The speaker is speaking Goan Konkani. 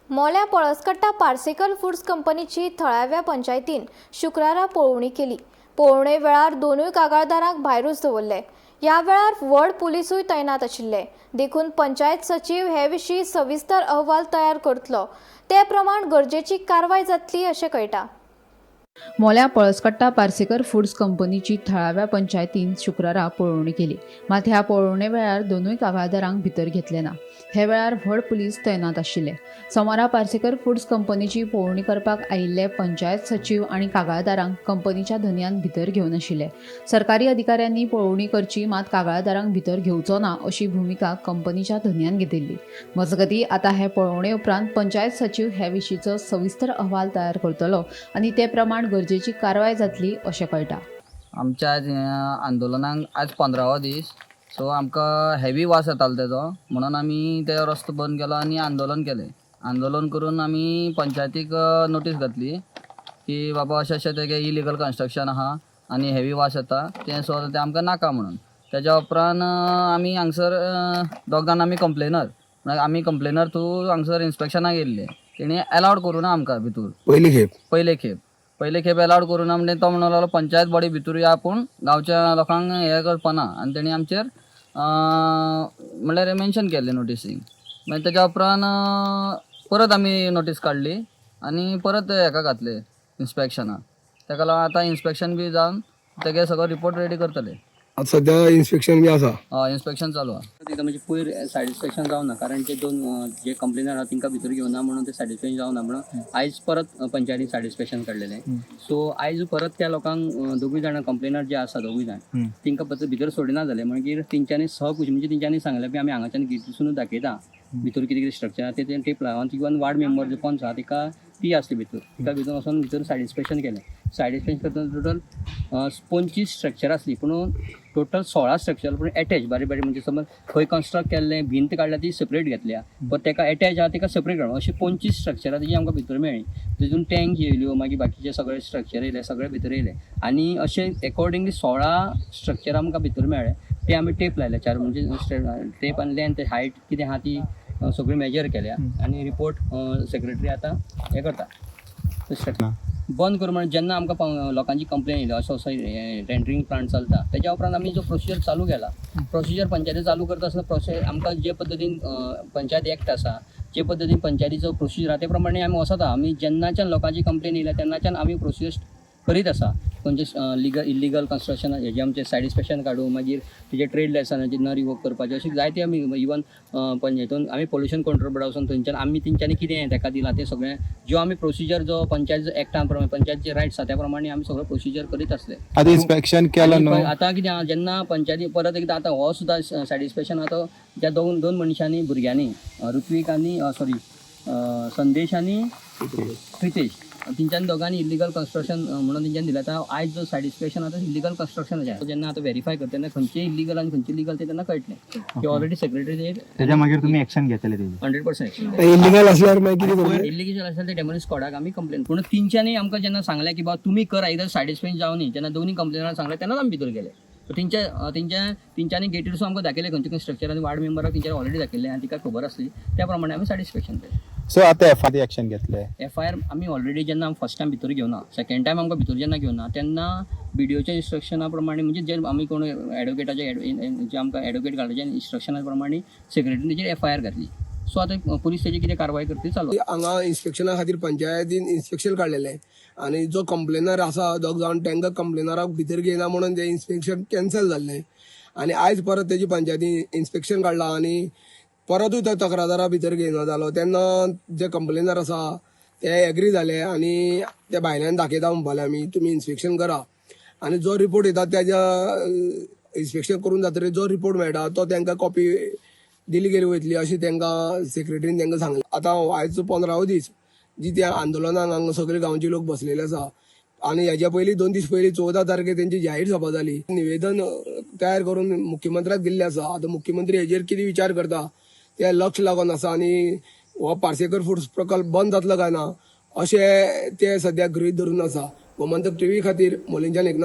मोल्या पळसकट्टा पार्सेकर फूड्स कंपनीची थळाव्या पंचायतीन शुक्रारा पळोवणी केली. पळोवणे वेळार दोनूय कागाळदारांक भायरूच दवरले. ह्या वेळार व्हड पुलिसूय तैनात आशिल्ले. देखून पंचायत सचीव हे विशीं सविस्तर अहवाल तयार करतलो, ते प्रमाण गरजेची कारवाय जातली अशें कळटा. मोल्या पळसकट्टा पार्सेकर फूड्स कंपनीची थळाव्या पंचायतीन शुक्रारा पळोवणी केली. मात ह्या पळोवणे वेळार दोनूय कागाळदारांक भितर घेतले ना. हे वेळार व्हड पुलीस तैनात आशिल्ले. सोमारा पार्सेकर फूड्स कंपनीची पळोवणी करपाक आयिल्ले पंचायत सचीव आनी कागाळदारांक कंपनीच्या धनयान भितर घेवनाशिल्ले. सरकारी अधिकाऱ्यांनी पळोवणी करची, मात कागाळदारांक भितर घेवचो ना अशी भुमिका कंपनीच्या धनयान घेतिल्ली. मजगतीं, आतां हे पळोवणे उपरांत पंचायत सचीव हे विशींचो सविस्तर अहवाल तयार करतलो आनी ते प्रमाण गरजेची कारवाय जातली अशें कळटा. आमच्या आज आंदोलनाक आज 15वो दीस. सो आमकां हेवी वास येतालो तेजो, म्हणून आमी ते रस्तो बंद केलो आनी आंदोलन केलें. आंदोलन करून आमी पंचायतीक नोटीस घातली की बाबा, अशें अशें तेगे इलिगल कन्स्ट्रक्शन आहा आनी हेवी वास येता तें, सो तें आमकां नाका म्हणून. तेज्या उपरांत आमी हांगसर दोग जाण आमी कंप्लेनर, म्हळ्यार आमी कंप्लेनर थ्रू हांगसर इन्स्पेक्शनाक येयल्ले. तेणी एलावड करूं ना आमकां भितूर. पयली खेप? पयले खेप. पयले खेप एलावड करूं ना म्हणजे तो म्हणूंक लागलो, पंचायत बॉडी भितूर या पूण गांवच्या लोकांक हें करपा ना. आनी तेणी आमचेर म्हणल्यार मेन्शन केल्लें नोटीसींक. मागीर तेज्या उपरांत परत आमी नोटीस काडली आनी परत हेका घातले इन्स्पेक्शनाक. तेका लागून आतां इन्स्पेक्शन बी जावन तेगे सगळो रिपोर्ट रेडी करतले. आतां सद्या इन्स्पेक्शन बी आसा? हय, इन्स्पेक्शन चालू आहा. तिका म्हणजे पयर सॅटिस्फॅक्शन जावना, कारण ते दोन जे कंप्लेनर आहा तांकां भितर घेवना म्हणून ते सॅटिस्फॅक्शन जावना म्हणून आयज परत पंचायतीन सॅटिस्फॅक्शन काडलेलें. सो आयज परत त्या लोकांक दोगूय जाणां कंप्लेनर जे आसा, दोगूय जाण, तांकां परत भितर सोडिना जालें. मागीर तेंच्यांनी सहकुशी, म्हणजे तेंच्यांनी सांगलें की आमी हांगाच्यान गेटीसून दाखयता भितर कितें कितें स्ट्रक्चर आहा तें. टेप लावन इवन वार्ड मेंबर जो पंच आहा तिका, ती आसली भितर, तिका भितर वचोन भितर सॅटिस्फॅक्शन केलें. सॅटिस्फॅक्शन करतना टोटल 25 स्ट्रक्चर आसली, पूण टोटल 16 स्ट्रक्चर, पूण एटॅच बारीक बारीक, म्हणजे समज खंय कन्स्ट्रक्ट केल्लें, भिंत काडल्या ती सेपरेट घेतल्या, पण तेका एटॅच आहा तेका सेपरेट काडून अशें 25 स्ट्रक्चरां तेजी आमकां भितर मेळ्ळी. तितून टँक येयल्यो, मागीर बाकीचे सगळे स्ट्रक्चर येयले, सगळे भितर येयले आनी अशें एकॉर्डिंगली 16 स्ट्रक्चर आमकां भितर मेळ्ळे. ते आमी टेप लायले चार, म्हणजे टेप आनी लेंथ हायट कितें आहा ती सगळी मेजर केल्या आनी रिपोर्ट सेक्रेटरी आतां हें करता. स्ट्रक्चर बंद करूं म्हणून जेन्ना आमकां लोकांची कंप्लेन येयली, असो असो रेंडरिंग प्लांट चलता, तेज्या उपरांत आमी जो प्रोसिजर चालू केला, प्रोसिजर पंचायती चालू करता आसतना प्रोसेस आमकां जे पद्दतीन पंचायत एक्ट आसा, जे पद्दतीन पंचायतीचो प्रोसिजर आहा, ते प्रमाणे आमी वचता. आमी जेन्नाच्यान लोकांची कंप्लेन येयल्या तेन्नाच्यान आमी प्रोसिजर करीत आसा. खंयचे लिगल इलिगल कन्स्ट्रक्शन हेजें आमचें सॅटिस्फॅक्शन काडूं, मागीर तेजे ट्रेड लायसनाचे न रिवोक करपाचें, अशें जायते आमी इवन पंचायतून आमी पोल्युशन कंट्रोल बोर्डा वचून थंयच्यान आमी तेंच्यांनी कितें तेका दिलां तें सगळें ज्यो आमी प्रोसिजर जो पंचायत एक्टा प्रमाणे, पंचायतचे रायट्स आसा त्या प्रमाणे आमी सगळो प्रोसिजर करीत आसले. आतां इन्स्पेक्शन केलां आनी न्हू? आतां कितें आहा, जेन्ना पंचायती परत एकदां आतां हो सुद्दां सॅटिस्फॅक्शन आतां ज्या दोन दोन मनशांनी, भुरग्यांनी, ऋत्वीक आनी सॉरी, संदेश आनी प्रितेश, तेंच्यांनी दोगांनी इलिगल कन्स्ट्रक्शन म्हणून तेंच्यांनी दिलें. आतां आयज जो सॅटिस्फॅक्शन आतां इलिगल कन्स्ट्रक्शन जेन्ना आतां व्हेरीफाय करता तेन्ना खंयचें इलिगल आनी खंयचें लिगल तें तेन्ना कळटलें की ऑलरेडी सेक्रेटरी तेज्या मागीर तुमी एक्शन घेतले तेजी? 100%. इलिगल असल्यार मागीर कितें करतले? इलिगल आसल्यार ते डेमोलिश स्कॉडाक आमी कंप्लेन, पूण तेंच्यांनी आमकां जेन्ना सांगलें की बाबा तुमी करा, एकदां सॅटिस्फाय जावनी, जेन्ना दोनूय कंप्लेनान सांगलें तेन्नाच आमी भितर गेले. सो तेंच्या तेंच्या तेंच्यांनी गेटीरसून आमकां दाखयलें खंयचें खंयचें स्ट्रक्चर आनी वार्ड मेंबराक तेंच्यानी ऑलरेडी दाखयल्लें आनी तिका खबर आसली, त्या प्रमाणे आमी सॅटिस्फॅक्शन केलें. सो आतां एफआयआर एक्शन घेतले? एफआयआर आमी ऑलरेडी जेन्ना फर्स्ट टायम भितर घेवना, सेकंड टायम आमकां भितर जेन्ना घेवना तेन्ना बीडीओच्या इन्स्ट्रक्शना प्रमाणे, म्हणजे जे आमी कोण एडवोकेटाचे, जे आमकां एडवोकेट घालचे इन्स्ट्रक्शना प्रमाणे सेक्रेटरीन तेजेर एफआयआर घातली. सो आतां पुलीस तेजी कितें कारवाय करता ती चालू आसा. हांगा इन्स्पेक्शना खातीर पंचायतीन इन्स्पेक्शन काडलेलें आनी जो कंप्लेनर आसा दोग जाण, तांकां कंप्लेनराक भितर घेयना म्हणून तें इन्स्पेक्शन कॅन्सल जाल्लें. आनी आयज परत तेजी पंचायतीन इन्स्पेक्शन काडलां आनी परतूय तो तक्रारदारा भितर घेयना जालो. तेन्ना जे कंप्लेनर आसा ते एग्री जाले आनी ते भायल्यान दाखयता म्हणपाले आमी, तुमी इन्स्पेक्शन करा आनी जो रिपोर्ट येता तेज्या इन्स्पेक्शन करून जातकीर जो रिपोर्ट मेळटा तो तांकां कॉपी दिली गेली वयतली अशें तांकां सेक्रेटरीन तांकां सांगलें. आतां आयज 15वो दीस जी त्या आंदोलनाक हांगा सगळे गांवचे लोक बसलेले आसा. आनी हेज्या पयलीं 2 दीस पयलीं 14 तारखेर तेंची जाहीर सभा जाली. निवेदन तयार करून मुख्यमंत्र्याक दिल्लें आसा. आतां मुख्यमंत्री हेजेर कितें विचार करता ते लक्ष लागून आसा आनी हो पार्सेकर फुड्स प्रकल्प बंद जातलो काय ना अशें ते सद्या गृहीत धरून आसा. गोमंतक टीव्ही खातीर मोलेंच्यान एकनाथ.